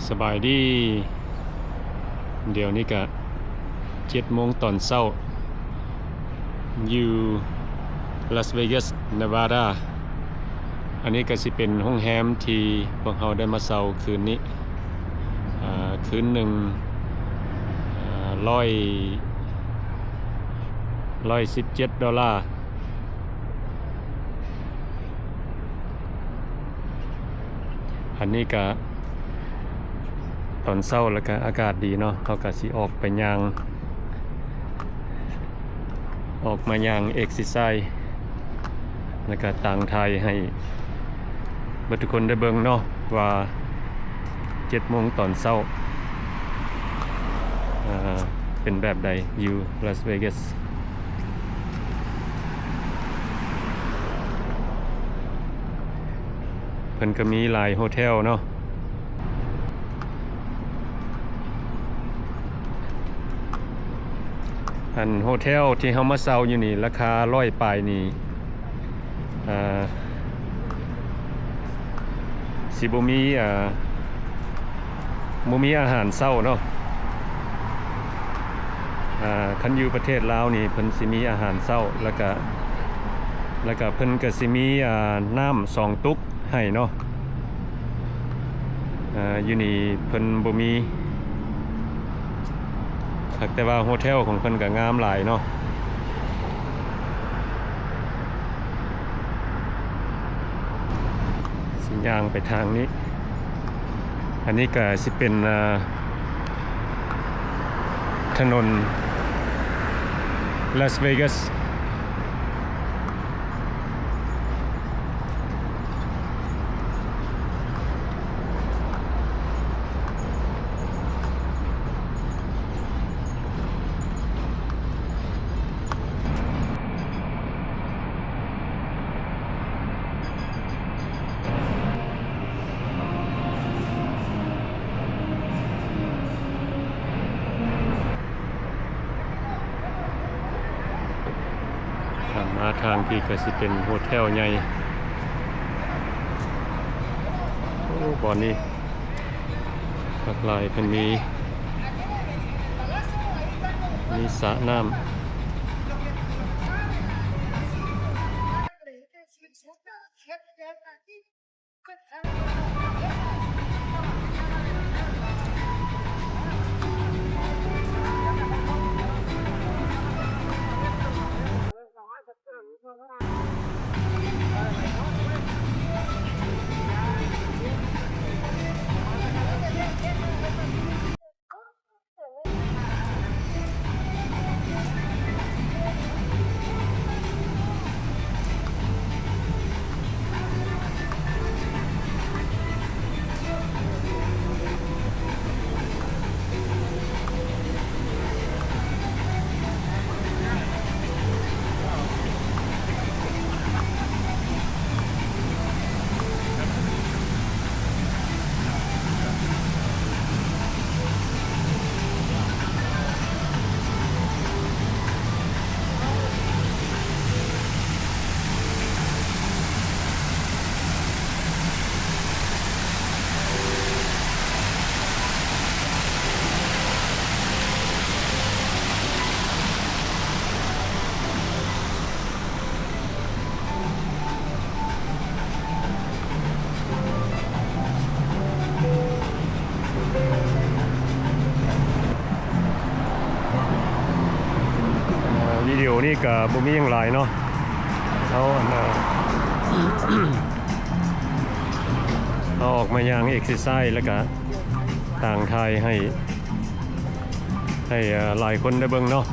ສະບາຍດີ ດຽວນີ້ກະເຈັດໂມງຕອນເຊົ້າ ຢູ່ລາສເວກັສ ເນວາດາ. ອັນນີ້ກະຊິເປັນໂຮງແຮມທີ່ພວກເຮົາໄດ້ມາເຊົ່າຄືນນີ້ ອາ ຄືນໜຶ່ງ ອາ ຮ້ອຍ ຮ້ອຍສິບເຈັດໂດລາ. ອັນນີ້ກະຕອນເຊົ້າ ແລ້ວກະອາກາດດີເນາະ ເຮົາກະຊິອອກໄປຍ່າງ ອອກມາຍ່າງເອັກເຊີໄຊ ແລ້ວກະຕາງຖ່າຍໃຫ້ເບິດທຸກຄົນໄດ້ເບິ່ງເນາະ ວ່າເຈັດໂມງຕອນເຊົ້າ ເປັນແບບໃດຢູ່ລາສເວກັສ. ເພິ່ນກະມີຫຼາຍໂຮເທວເນາະ ອັນໂຮເທວທີ່ເຮົາມາເຊົ່າຢູ່ນີ້ ລາຄາຮ້ອຍປາຍນີ້ ອ່າ ຊິບໍ່ມີ ອ່າ ບໍ່ມີອາຫານເຊົ້າເນາະ. ອ່າ ຄັນຢູ່ປະເທດລາວນີ້ ເພິ່ນຊິມີອາຫານເຊົ້າ ແລ້ວກະ ແລ້ວກະເພິ່ນກະຊິມີ ອ່າ ນ້ຳສອງຕຸກໃຫ້ເນາະ. ອ່າ ຢູ່ນີ້ເພິ່ນບໍ່ມີ ຫາກແຕ່ວ່າໂຮເທວຂອງເພິ່ນກະງາມຫຼາຍເນາະ. ຊິຍ່າງໄປທາງນີ້ ອັນນີ້ກະຊິເປັນ ເອີ ຖະໜົນລາສເວກັສ. ຂ້າມມາທາງພີ້ກະຊິເປັນໂຮເທວໃຫຍ່. ໂອ້ ບ່ອນນີ້ຄັກຫຼາຍ ເພິ່ນມີ ມີສະນ້ຳ. ວິດີໂອນີ້ກະບໍ່ມີຫຍັງຫຼາຍເນາະ ເຮົາ ອັນ ເຮົາອອກມາຍ່າງເອັກເຊີໄຊ ແລ້ວກະ ຕ່າງຖ່າຍໃຫ້ ໃຫ້ ເອີ ຫຼາຍຄົນໄດ້ເບິ່ງເນາະ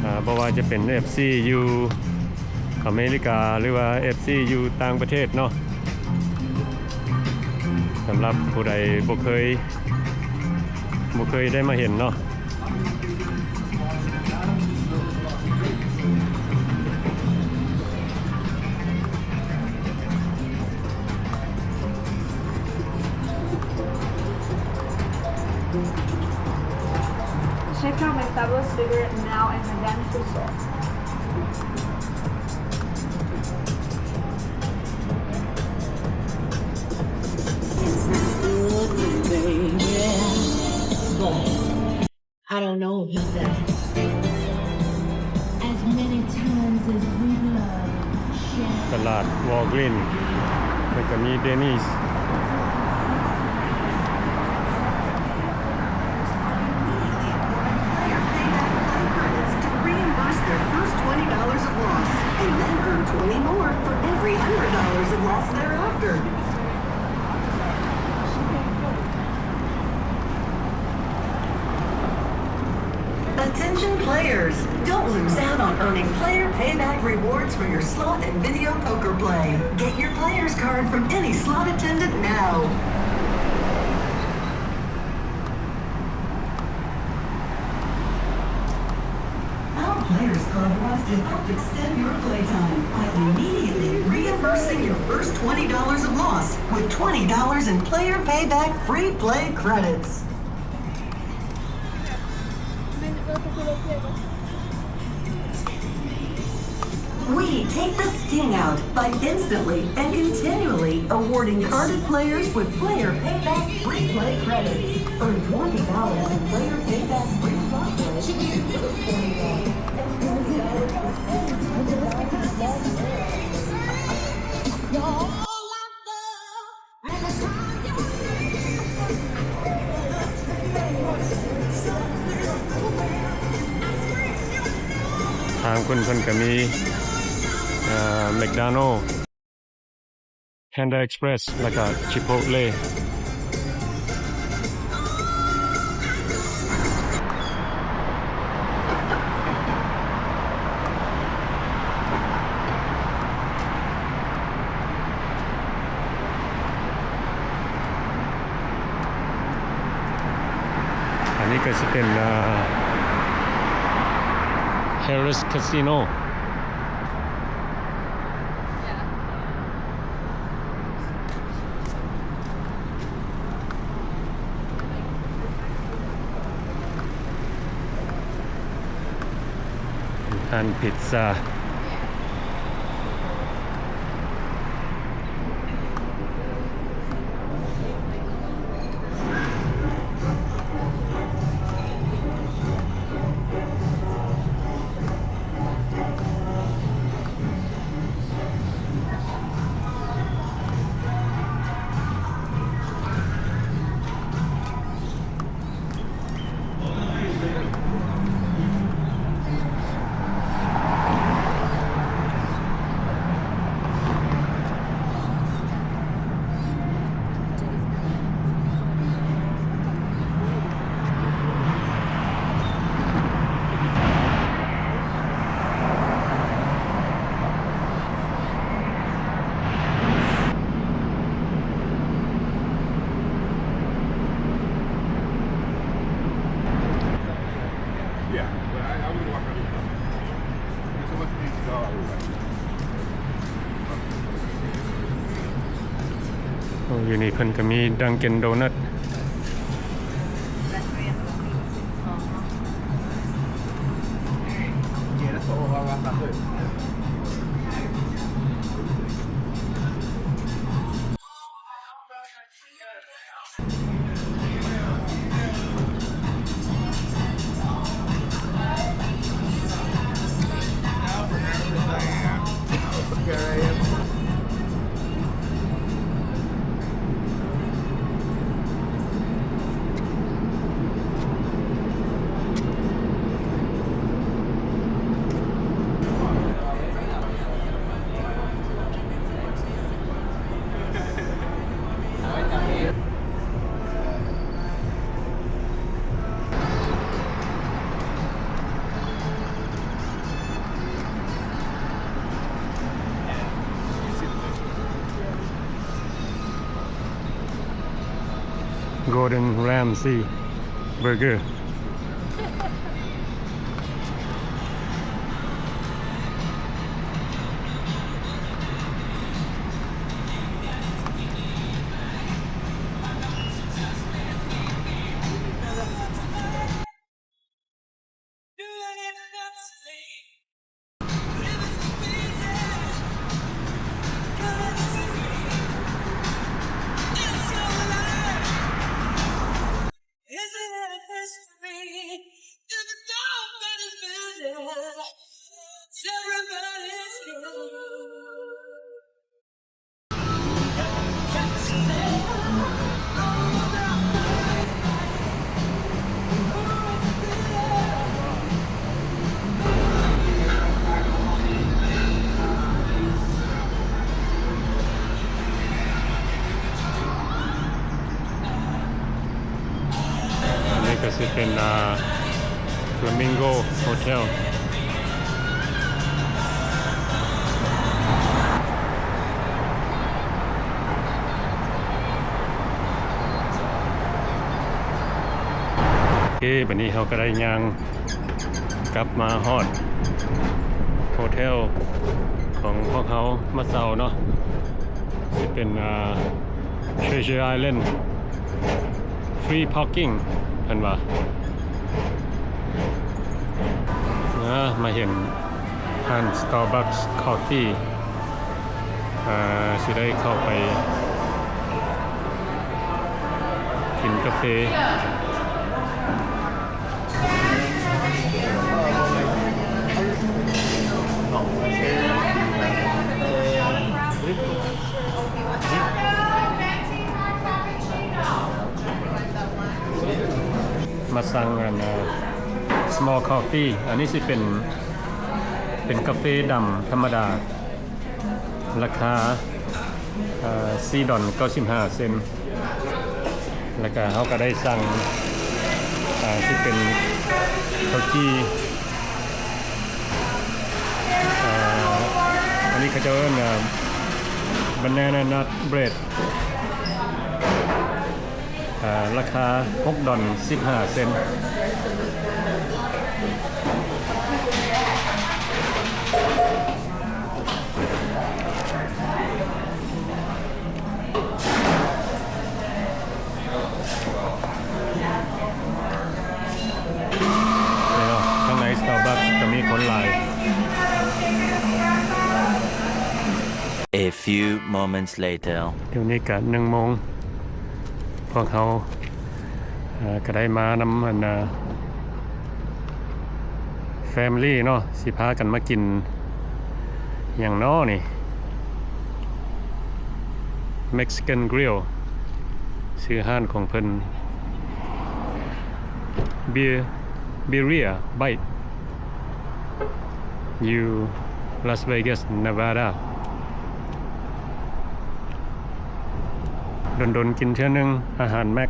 ອາ ບໍ່ວ່າຈະເປັນເອັຟຊີຢູ່ອາເມລິກາ ຫຼືວ່າເອັຟຊີຢູ່ຕ່າງປະເທດເນາະ ສຳລັບຜູ້ໃດບໍ່ເຄີຍ ບໍ່ເຄີຍໄດ້ມາເຫັນເນາະ. Check out my fabulous figure now and Madame Tussauds. Don't know about that. As many times as we love Chef. ຕະຫຼາດ Walgreen ແລ້ວກໍມີ Denny's. Immediately awarding player payback play credits to reimburse their first twenty dollars of loss, and then earn twenty more for every hundred dollars of loss thereafter. Attention players, don't lose out on earning player payback rewards for your slot and video poker play. Get your player's card from any slot attendant now. Our Players Card wants to help extend your playtime by immediately reimbursing your first twenty dollars of loss with twenty dollars in player payback free play credits. We take the sting out by instantly and continually awarding carded players with player payback free play credits. Earn twenty dollars in player payback free play credits. ທາງພຸ້ນເພິ່ນກໍມີ ເອີ McDonald, Panda Express ແລ້ວກໍ Chipotle. ອັນນີ້ກໍຊິເປັນ ເອີ Harrah's Casino. ຮ້ານພິດຊາ. ໂອ້ ຢູ່ນີ້ເພິ່ນກໍມີ Dunkin Donut. Gordon Ramsay burger. ກໍຊິເປັນ ອ່າ Flamingo Hotel. ໂອເຄ ບັດນີ້ເຮົາກໍໄດ້ຍ່າງກັບມາຮອດໂຮເທວຂອງພວກເຮົາມາເຊົ່າເນາະ ຊິເປັນ ອ່າ Treasure Island Free Parking ເພິ່ນວ່າ. ອາ ມາເຫັນຮ້ານ Starbucks Coffee ອາ ຊິໄດ້ເຂົ້າໄປກິນກາເຟ. ມາສັ່ງອັນ small coffee ອັນນີ້ຊິເປັນ ເປັນກາເຟດຳທຳມະດາ ລາຄາ ເອີ່ ສີ່ດອນເກົ້າສິບຫ້າເຊັນ ແລ້ວກະເຮົາກະໄດ້ສັ່ງ ເອີ່ ທີ່ເປັນເຂົ້າຈີ່ ເອີ່ ອັນນີ້ເຂົາເຈົ້າເອີ້ນ ເອີ່ banana nut bread ເອີ່ ລາຄາຫົກດອນສິບຫ້າເຊັນ. ນີ້ເນາະ ທາງໃນ Starbucks ກໍມີຄົນຫຼາຍ. A few moments later. ດຽວນີ້ກະໜຶ່ງໂມງ ພວກເຮົາ ເອີ່ ກະໄດ້ມານຳອັນ ເອີ່ family ເນາະ ຊິພາກັນມາກິນຫຍັງເນາະນີ້ Mexican Grill ຊື່ຮ້ານຂອງເພິ່ນ Birria Bites ຢູ່ Las Vegas Nevada. ດົນໆກິນເທື່ອໜຶ່ງ ອາຫານແມັກ.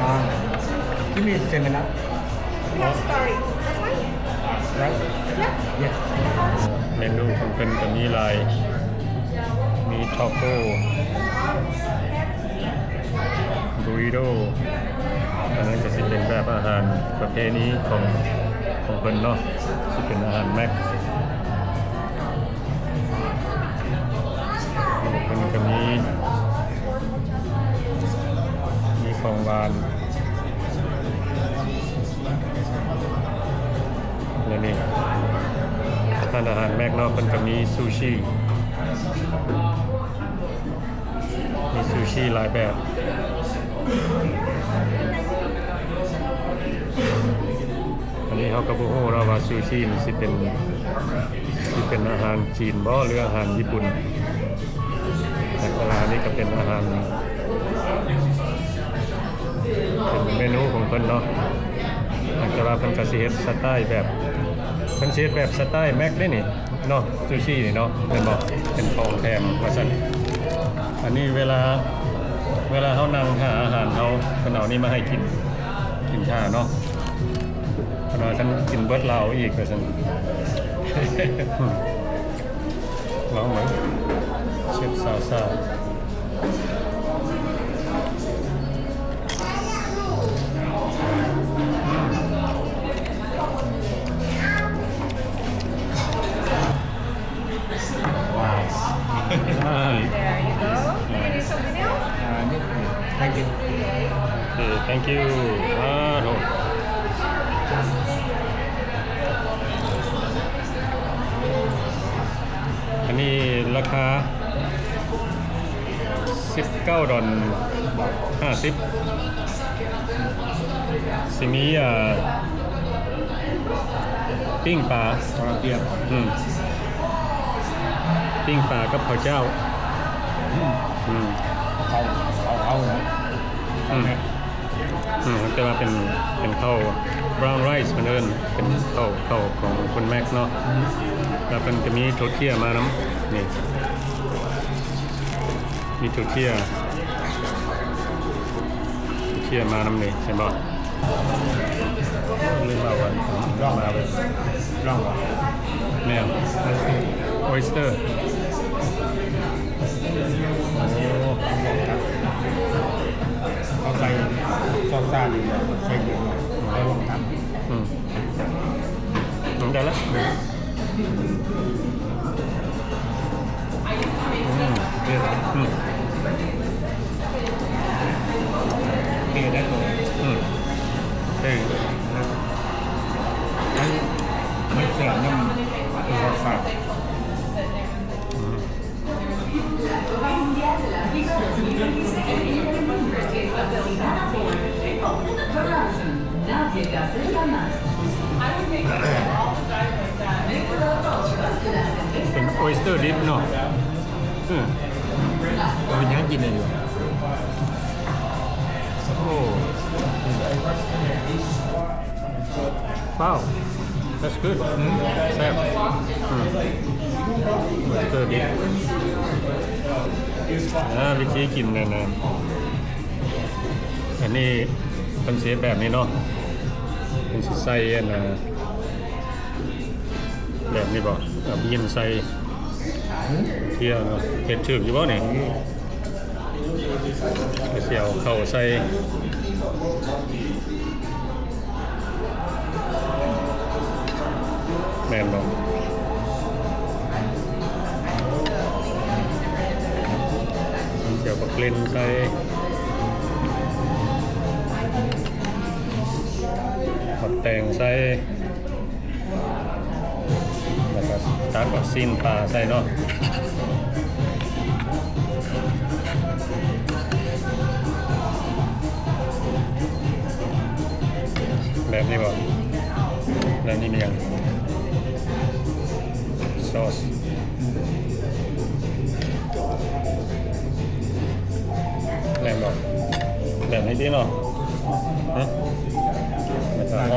ອ່າ Give me seven up. Yes, sorry. This one? Right? Yep. Yes. ເມນູຂອງເພິ່ນກໍມີຫຼາຍ ມີທາໂກ້ ບູຣິໂດ ອັນນັ້ນກໍຊິເປັນແບບອາຫານປະເພນີຂອງ ຂອງເພິ່ນເນາະ ຊິເປັນອາຫານແມັກ. ເພິ່ນກໍມີ ມີຂອງຫວານ ແລະນີ້ ຮ້ານອາຫານແມັກເນາະ ເພິ່ນກໍມີຊູຊິ ມີຊູຊິຫຼາຍແບບ. ອັນນີ້ເຮົາກໍບໍ່ຮູ້ເນາະວ່າຊູຊິນີ້ຊິເປັນ ຊິເປັນອາຫານຈີນບໍ່ ຫຼືອາຫານຍີ່ປຸ່ນ. ແຕ່ວ່າອັນນີ້ກໍເປັນອາຫານ ເປັນເມນູຂອງເພິ່ນເນາະ. ແຕ່ວ່າເພິ່ນກໍຊິເຮັດສະໄຕແບບ ເພິ່ນຊິເຮັດແບບສະໄຕແມັກເດ້ນີ້ເນາະ ຊູຊິນີ້ເນາະ ແມ່ນບໍ່? ເປັນຂອງແຖມວ່າຊັ້ນ. ອັນນີ້ເວລາ ເວລາເຮົານັ່ງຖ້າອາຫານເຮົາ ເພິ່ນເອົານີ້ມາໃຫ້ກິນ ກິນຖ້າເນາະ. ເພິ່ນວ່າຄັນກິນເບິດແລ້ວເອົາອີກວ່າຊັ້ນ. ລອງເບິ່ງ ເຊັບຊາວຊາ. Wow. There you go. Do you need something else? Uh, no, thank you. Okay, thank you. ອ່າ ໂທ ອັນນີ້ລາຄາສິບເກົ້າດອນຫ້າສິບ. ຊິມີ ເອີ່ ປີ້ງປາ ປາລາເປຍ ອືມ ປີ້ງປາກັບເຂົ້າເຈົ້າ. ອືມ ອືມ ເຂົ້າ ເຂົ້າ ເຂົ້າເນາະ. ອືມ ອືມ ແຕ່ວ່າເປັນ ເປັນເຂົ້າ brown rice ເພິ່ນເອີ້ນ ເປັນເຂົ້າ ເຂົ້າຂອງຄຸນແມັກເນາະ. ອືມ ແລ້ວເພິ່ນກໍມີຖົ່ວເທຍມານຳ ນີ້ ມີຖົ່ວເທຍ ຖົ່ວເທຍມານຳນີ້ ເຫັນບໍ່? ລືມເອົາອັນ ລອງເອົາ ລອງເອົາ ແມ່ນ ໂອສເຕີ ໂອ້ ເຂົາໃສ່ຊອສຊາດນີ້ ໃສ່ເຍອະເນາະ ເອົາລອງທຳ. ອືມ ໄດ້ລະ. ອືມ ເຜັດ ອືມ ເຜັດໄດ້ຕົວ ອືມ ເຜັດ ມັນ ມັນແຊບນຳ ເປັນຊອດຊາດ. ອືມ ເປັນໂອສເຕີດິບເນາະ. ອືມ ເປັນຫຍັງກິນໄດ້ຢູ່. ໂອ້ ວ້າວ that's good. ອືມ ແຊບ ອືມ ໂອສເຕີດິບ. ອ່າ ວິທີກິນນັ້ນນະ ອັນນີ້ເພິ່ນຊິເຮັດແບບນີ້ເນາະ ເພິ່ນຊິໃສ່ອັນນ່າ ແບບນີ້ບໍ່ ເອົາປີ້ງໃສ່ ເທຍເນາະ. ເຮັດຖືກຢູ່ບໍ່ນີ້? ອືມ ກໍຊິເອົາເຂົ້າໃສ່ ແມ່ນບໍ່? ຊິເອົາບັກເລັ່ນໃສ່ ບັກແຕງໃສ່ ແລ້ວກໍຕັກເອົາຊີ້ນປາໃສ່ເນາະ ແບບນີ້ບໍ່? ແລ້ວນີ້ມີຫຍັງ? ຊອສ ແມ່ນບໍ່? ແບບນີ້ຕິເນາະ? ຮະ? ອໍ ຮ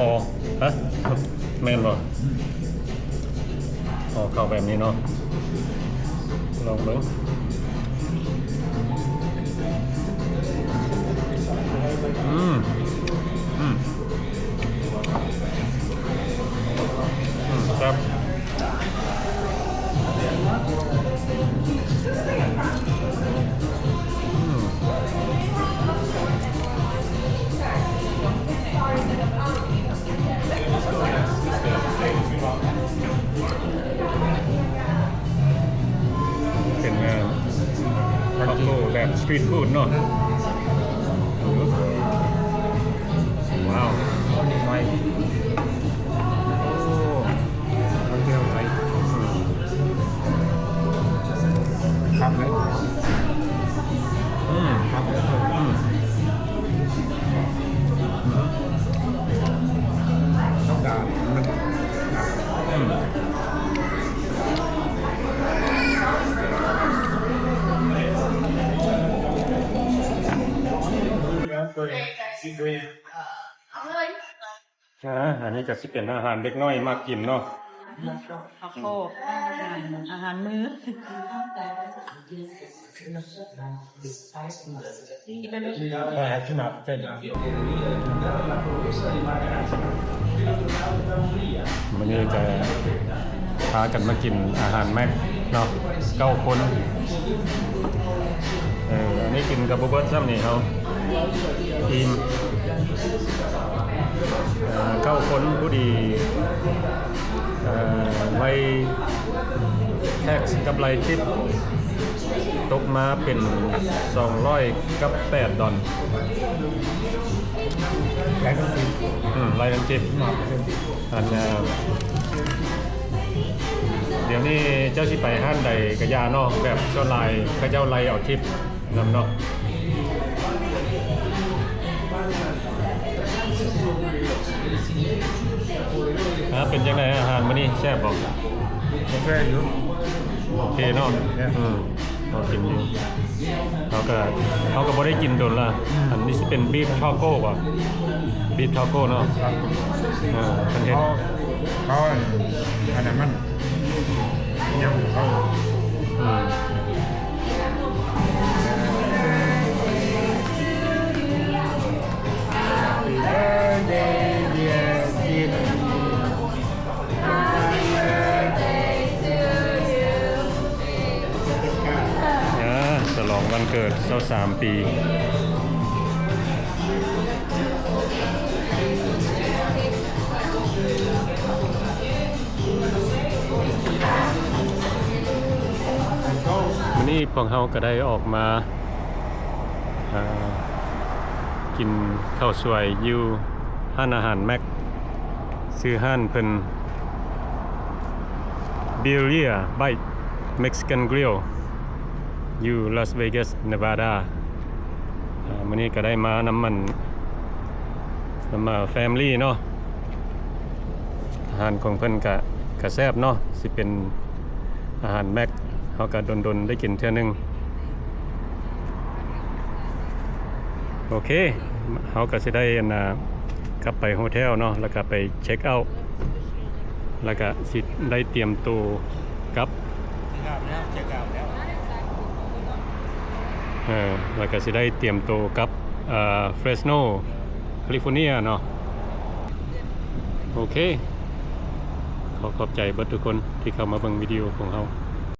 ະ? ແມ່ນບໍ່? ອໍ ເຂົ້າແບບນີ້ເນາະ ລອງເບິ່ງ. ອືມ ອືມ ອືມ ແຊບ. ອືມ ເປັນ ເອີ ທາໂກ້ແບບສະຕຣີດຟູດເນາະ. ວ້າວ ເດັກນ້ອຍ ໂອ້ ມັນແກ້ວໃສ ຄັກເລີຍ ອືມ ຄັກເລີຍ ອືມ ອືມ ທຳມະດາມັນ ອືມ ອ່າ ອັນນີ້ກໍຊິເປັນອາຫານເດັກນ້ອຍມັກກິນເນາະ ເຂົ້າໂພດ ອາຫານ ອາຫານມື້. ມື້ນີ້ກໍພາກັນມາກິນອາຫານແມັກເນາະ ເກົ້າຄົນ. ເອີ ອັນນີ້ກິນກໍບໍ່ເບິດຊ້ຳນີ້ເຮົາ ອີ່ມ ເອີ ເກົ້າຄົນພໍດີ ເອີ ໄລ່ແທັກກັບໄລ່ທິບ ຕົກມາເປັນສອງຮ້ອຍກັບແປດດອນ ໄລ່ທັງທີບ ອືມ ໄລ່ທັງທີບ ອັນ ດຽວນີ້ເຈົ້າຊິໄປຮ້ານໃດກະຢ່າເນາະ ແບບສ່ວນຫຼາຍເຂົາເຈົ້າໄລ່ເອົາທິບນຳເນາະ. ອ່າ ເປັນຈັ່ງໃດອາຫານມື້ນີ້ ແຊບບໍ່? ໂອເຄຢູ່. ໂອເຄເນາະ ເອີ ເຮົາກິນຢູ່ ເຮົາກະ ເຮົາກະບໍ່ໄດ້ກິນດົນລະ. ອັນນີ້ຊິເປັນບີບທາໂກ້ບໍ? ບີບທາໂກ້ເນາະ ເອີ ເພິ່ນເຮັດ ເຂົາ ອັນນັ້ນມັນ ຫຍັງຂອງເຂົາ ອືມ. Happy birthday, dear Sydney. Happy birthday to you. ອ່າ ສະຫຼອງວັນເກີດຊາວສາມປີ. ມື້ນີ້ພວກເຮົາກະໄດ້ອອກມາ ເອີ ກິນເຂົ້າສວຍຢູ່ຮ້ານອາຫານແມັກ ຊື່ຮ້ານເພິ່ນ Birria Bite Mexican Grill ຢູ່ Las Vegas Nevada. ເອີ ມື້ນີ້ກະໄດ້ມານຳ ອັນ ນຳ ເອີ family ເນາະ ອາຫານຂອງເພິ່ນກະ ກະແຊບເນາະ ຊິເປັນອາຫານແມັກ ເຮົາກະດົນໆໄດ້ກິນເທື່ອໜຶ່ງ. ໂອເຄ ເຮົາກະຊິໄດ້ ອັນ ນາ ກັບໄປໂຮເທວເນາະ ແລ້ວກະໄປເຊັກເອົາ ແລ້ວກະຊິໄດ້ຕຽມໂຕກັບ ເຊັກເອົາແລ້ວ ເຊັກເອົາແລ້ວ ເອີ ແລ້ວກະຊິໄດ້ຕຽມໂຕກັບ ເອີ Fresno California ເນາະ. ໂອເຄ ຂໍຂອບໃຈເບິດທຸກຄົນທີ່ເຂົ້າມາເບິ່ງວິດີໂອຂອງເຮົາ.